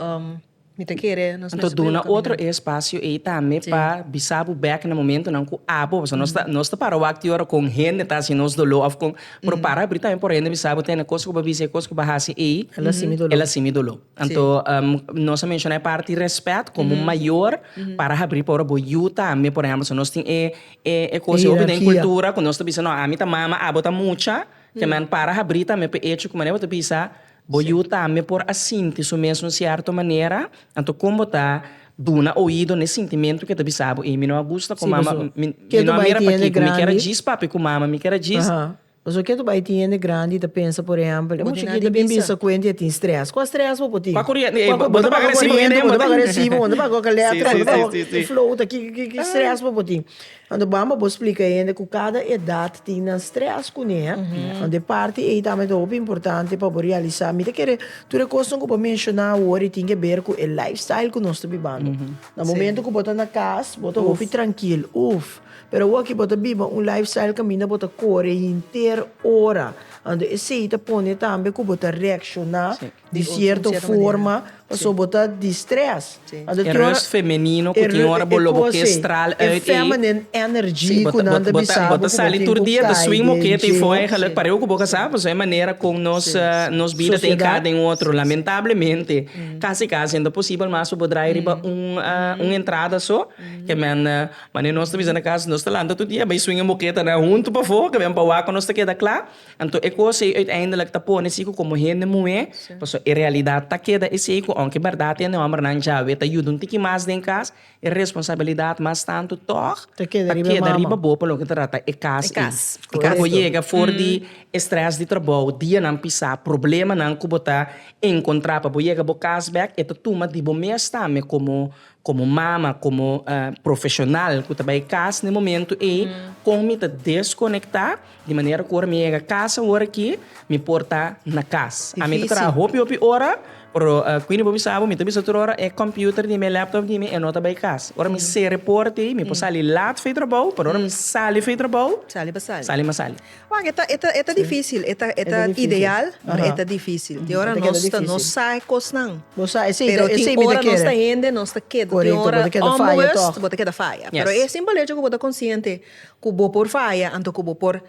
Mi ta kere nos Anto mester duna bira otro kaminda. e espasio ei tambe pa bisa bo bek na momentonan ku abo, pasobra nos ta nos ta para wak tin ora kon hende ta hasi nos doló òf kon, pero para abri tambe por hende bisa bo tene kos ku bo a bisa e kos ku bo a hasi ei, El a hasi mi doló. el a hasi mi doló. Anto nos a menshoná e parti rèspèt komo mayor para habri pa ora bo yu tambe, por ehèmpel, si nos tin e e e kos E hopi den hierarkia. kultura ku nos ta bisa no ami ta mama abo ta mucha, ke men para habri tambe pa e echo ku manera bo ta bisa Bo yu tambe por a sinti su mes un sierto manera, anto kon bo ta duna oido n'e sintimentu ke ta bisa bo, Ey, mi no a gusta ku Sí, mama, paso mi ke no tu a bai mira tiene pakiko, mi kier a grandi. djis papia ku mama, mi kier a djis. Aha. Pasobra ke tu bai tin hende grandi ta pensa, por ehempel, e Bo mucha tin ki nada ta di bin bisa. bisa kuenta e tin stress. Kua stress bo por tin? Kua koriente? Kua Bo bo ta ta paga paga resibo koriente, hende, bo bo ta ta paga resibo, bo ta paga Sí, kaletra, bo sí, ta sí, paga sí, sí. flota, ki ki ki stress bo por tin? Anto bamba bo splika e hende ku kada edat tin nan stress kuné. Anto e parti ei tambe ta hopi importante pa bo realisá. Mi ta kere tur e kosnan ku bo menshoná awor i tin ke ber ku e lifestyle ku nos ta bibando. Na momento ku bo ta na kas, bo ta hopi trankil, uf. Pero awor ki bo ta biba un lifestyle kaminda bo ta kore henter ora. Anto esei ta pone tambe ku bo ta reakshoná Di cierto forma, pasobra bo ta di stress. Anto E tin ora rust femenino cu tin ora bo lo bo ke straal E uit ei. feminine energy cu nan ta bisa Bo bo ta cu bo sali tin tur cu dia ta cai swing den mokete ei dje. for eigenlijk pareu cu bo casa pasobra e manera con nos nos bida ta hinca den otro lamentablemente casi casi no ta posibel mas pa bo draai riba un un entrada so ke men manera nos ta bisa na cas nos ta lanta tur dia bay swing e moketanan hunto pafo ke men pa wak cu nos ta keda cla. Anto e kos ei uiteindelijk ta pone si ku komo hende muhé, pasobra e realidat ta keda esei ku ounke bèrdat hende hòmbernan djawe ta yuda un tiki mas den kas, e responsabilidat mas tantu tòg Ta keda riba e keda mama. riba bo pa loke ta trata e kas E ei. kas. I ora bo yega for di e strès di trabou, dianan pisá, problemanan ku bo ta enkontrá pa bo yega bo kas bèk, e ta tuma di bo mes tambe komo Komo mama, komo profeshonal ku ta bai kas na e momentu ei, kon mi ta deskonektá di manera ku ora mi yega kas awor aki, mi por ta na kas. Ami ta traha hopi hopi ora, pero Queenie bo bisa bo, mi ta bisa tur ora e computer di mi, e laptop di mi, e no ta bai kas. Ora mi sera e porta ei, mi por sali lat for e trabou, pero ora mi sali for e trabou, Sali pa sali. sali mas sali. Wak, e ta, e ta, e ta difícil, e ta, e ta ideal, pero e ta difícil. Tin ora nos ta, nos sa e kosnan. Bo sa, esei Pero ta, tin esei mi ta ora nos ta kere. hende, nos ta keda, tin Korekto, bo ora ta keda faya onbewust tòg. bo ta keda faya. Pero e simpel hecho ku bo ta konsiente ku bo por faya, anto ku bo por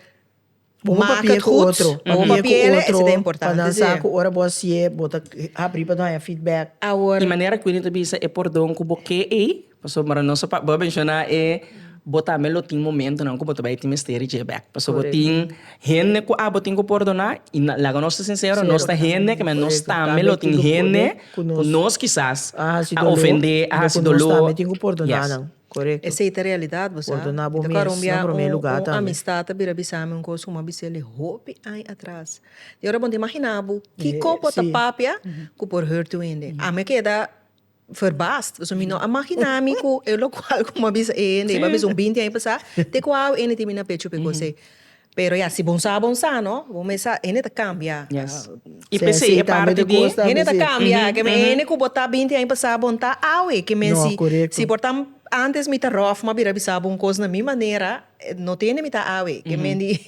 Bo por maak papia het ku goed, otro, bo por papia ku papi'el, esei ta otro, pa importante, nan sí. sa ku ora bo hasié, bo ta habrí pa haña feedback. Awor. Di manera ku ta bisa e pordon ku bo ke ei, Pasobra nos a bo a menshoná e bo tambe lo tin momentonan ku bo ta bai tin mester dje bèk. Pasobra bo tin hende ku abo tin ku pordoná i laga nos ta sinsero, nos ta hende ke men nos tambe lo tin hende ku nos kisas a ofendé, a hasi doló. Yes. Esei ta realidat, bo sa. Mi ta kòrda un bia un amistat a bira bisa mi un kos ku mi a bisa el hopi aña atras. Di ora bo no ta imaginá bo kiko bo ta papia ku por hurt un hende. Ami a keda Verbaasd, pasobra mi no a magina mi ku e lokual ku mi a bisa e hende, mi a bisa un binti aña pasá, te ku awe hende tin mi na pechu p'e kos ei. Pero ya, si bon sa, bon sa, no? Bo mes sa, hende ta kambia. Yes. I p'esei e parti di. Hende ta kambia. Ke men hende ku bo ta binti aña pasá, bon ta awe. Ke men si, si por ta antes mi ta ròf, mi a bira bisa bo un kos na mi manera, no tende mi ta awe. Ke men di,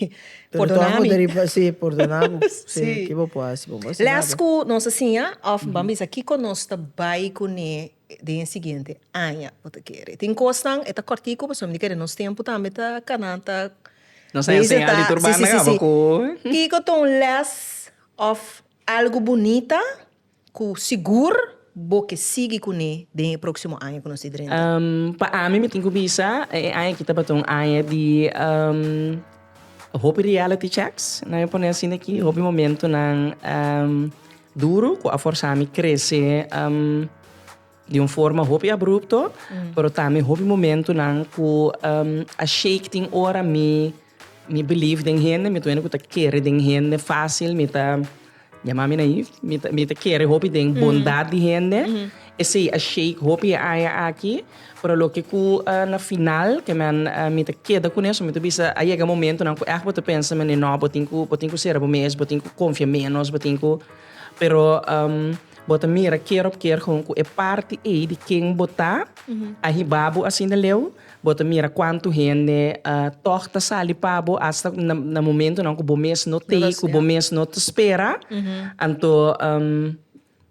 Pordona mi. Sí, pordona bo. Sí, ki bo por hasi? Bo por hasi nada. Les ku nos a siña òf ban bisa kiko nos ta bai kuné den e siguiente aña bo ta kere. Tin kosnan e ta kòrtiku pasobra mi ta kere nos tempu tambe ta kana ta Nos a enseñá di tur banda kaba ku. Kiko ta un les òf algu bunita Ku sigur bo ke sigui kuné den e próksimo aña ku nos tin drenta? Pa ami mi tin ku bisa e aña aki tabata un aña di hopi reality checks, nan mi pone asina aki, hopi momentonan duru ku a forsa mi krese di un forma hopi abrupto, pero tambe hopi momentonan ku a shake tin ora mi mi belief den hende, mi ta wende ku ta kere den hende fásil, mi ta. Yama mi naïef, mi ta, mi ta kere hopi den bondad di hende. Esei a shake hopi e aña aki, pero loke ku na final ke men mi ta keda kuné, so mi ta bisa a yega momentonan ku ègt bo ta pensa mene no, bo tin ku bo tin ku sera bo mes, bo tin ku konfia ménos, bo tin ku, pero bo ta mira keer op keer gewoon ku e parti ei di ken bo ta a hiba bo asina leu. Bo ta mira kuantu hende tòg ta sali pa bo asta na momentunan ku bo mes no tei, ku bo mes no ta spera. Anto,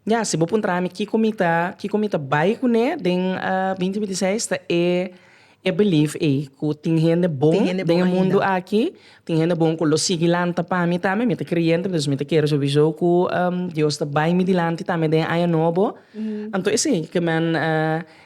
ya, si bo puntra mi kiko mi ta, kiko mi ta bai kuné den binti binti seis ta e e belief ei ku tin hende bon den e mundu aki, tin hende bon ku lo sigui lanta pa mi tambe. Mi ta kreyente, dus mi ta kere souwiso ku Dios ta bai mi dilanti tambe den e aña nobo. Anto esei ke men.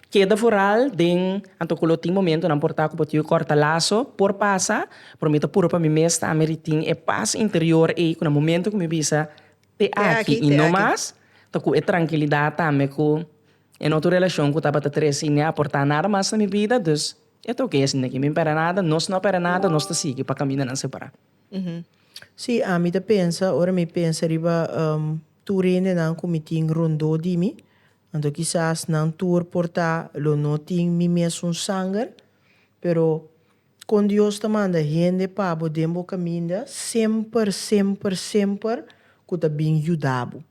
Keda vooral den anto ku lo tin momentonan por ta ku bo tin ku kòrta laso, por pasa, pero mi ta puru pa mi mes tambe di tin e pas interior ei ku na momento ku mi bisa te aki i no mas, ta ku e trankilidat tambe ku e no ta un relashon ku tabata trese i ni a aportá nada mas na mi bida, dus e ta oke esaki, mi no pèrdè nada, nos no a pèrdè nada, nos ta sigui pa kamindanan separá. Sí, ami ta pensa, ora mi pensa riba tur hendenan ku mi tin rondó di mi, anto kisas nan tur por ta lo no tin mi mesun sanger, pero kon Dios ta manda hende pa bo den bo kaminda semper, semper, semper ku ta bin yuda bo.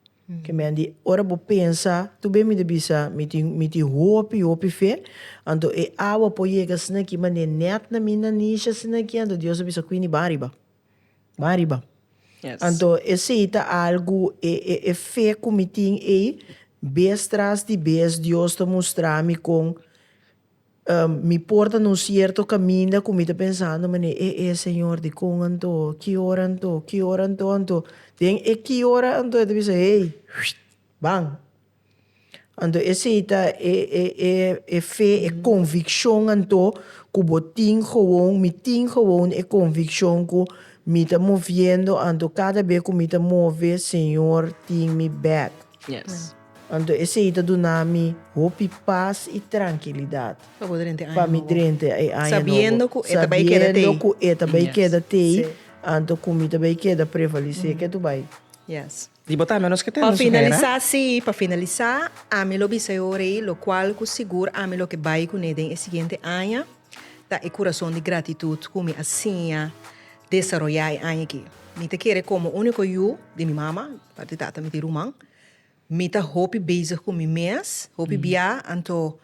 Ke men di ora bo pensa, tur be mi ta bisa mi tin mi tin hopi hopi fe, anto e awa por yega asina aki manera nèt na mi nanishi asina aki, anto Dios a bisa Queenie ban riba, ban riba. Anto esei ta algu e e e fe ku mi tin ei, bes tras di bes Dios ta mustra mi kon Mi por ta na un cierto caminda cu mi ta pensando mane e e Señor dicon anto, ki ora anto, ki ora anto, anto den e ki ora anto e ta bisa hey ban. Anto esey ta e e e e fe e conviccion anto cu bo tin gewoon, mi tin gewoon e conviccion cu mi ta moviendo anto cada be cu mi ta move Señor tin mi back. Yes. Anto esei ta duna mi hopi pas i trankilidat. Pa bo drenta e aña Pa mi nobo. drenta e aña nobo. Sabiendo ku e ta bai keda tei. Sabiendo ku e ta bai keda tei, Sí. anto ku mi ta bai keda prevalesé ke tu bai. Yes. Di bo tambe nos ke Pa tende su hera. finalisá, sí, pa finalisá, ami lo bisa e ora ei lokual ku sigur ami lo ke bai kuné den e siguiente aña ta e kurason di gratitut ku mi a siña desaroyá e aña aki. Mi ta kere komo úniko yu di mi mama, parti tata mi tin ruman, Mi ta hopi bezig ku mi mes, hopi bia, anto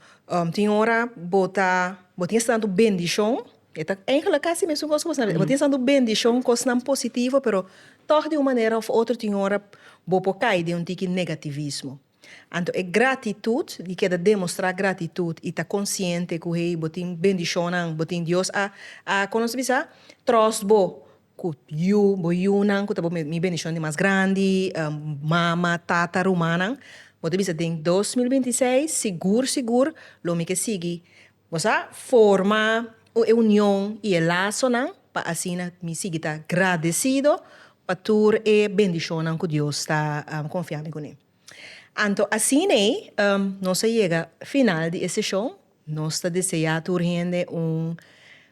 tin ora bo ta bo tin esnan tu bendishon, e ta eigenlijk kasi mesun kos ku bo bo tin esnan tu bendishon, kosnan positivo, pero tòg di un manera òf otro tin ora bo por kai den un tiki negativismo. Anto e gratitut, di keda demostrá gratitut i ta konsiente ku hey bo tin bendishonnan, bo tin Dios a a kon nos ta bisa? Tròst bo Ku yu, bo yunan ku ta bo mi bendishon di mas grandi, mama, tata, rumannan, bo ta bisa den 2026 sigur sigur lo mi ke sigui, bo sa, forma e union i e lasonan pa asina mi sigui ta gradesido pa tur e bendishonnan ku Dios ta konfia mi kuné. Anto asina ei nos a yega final di e seshon. Nos ta deseá tur hende un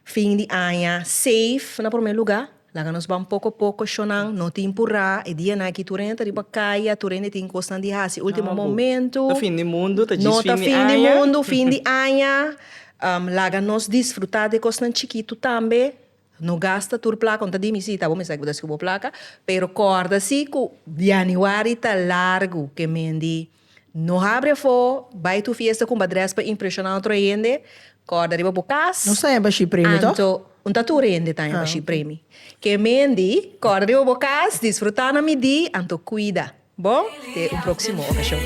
fin di aña safe na promé lugá. Laga nos ban poko poko shonnan, no tin purá. E dianan aki tur hende ta riba kaya, tur hende tin kosnan di hasi último momentu. Ta fin di mundu, ta djis No ta fin di fin di aña. mundu, fin di aña. Laga nos disfrutá di e kosnan chikitu tambe. No gasta tur plaka, no ta di mi si ta bo mester ku bo ta hasi ku bo plaka, pero kòrda si ku yanüari ta largu ke men di no habri afó, bai tur fiesta ku un badrès pa impreshoná otro hende, kòrda riba bo kas. Nos ta haña bashí premi tòg? Anto, un ta tur hende ta haña bashí premi. Ke men di, kòrda riba bo kas, disfrutá na midí, anto kuida. Bon, te un próksimo okashon.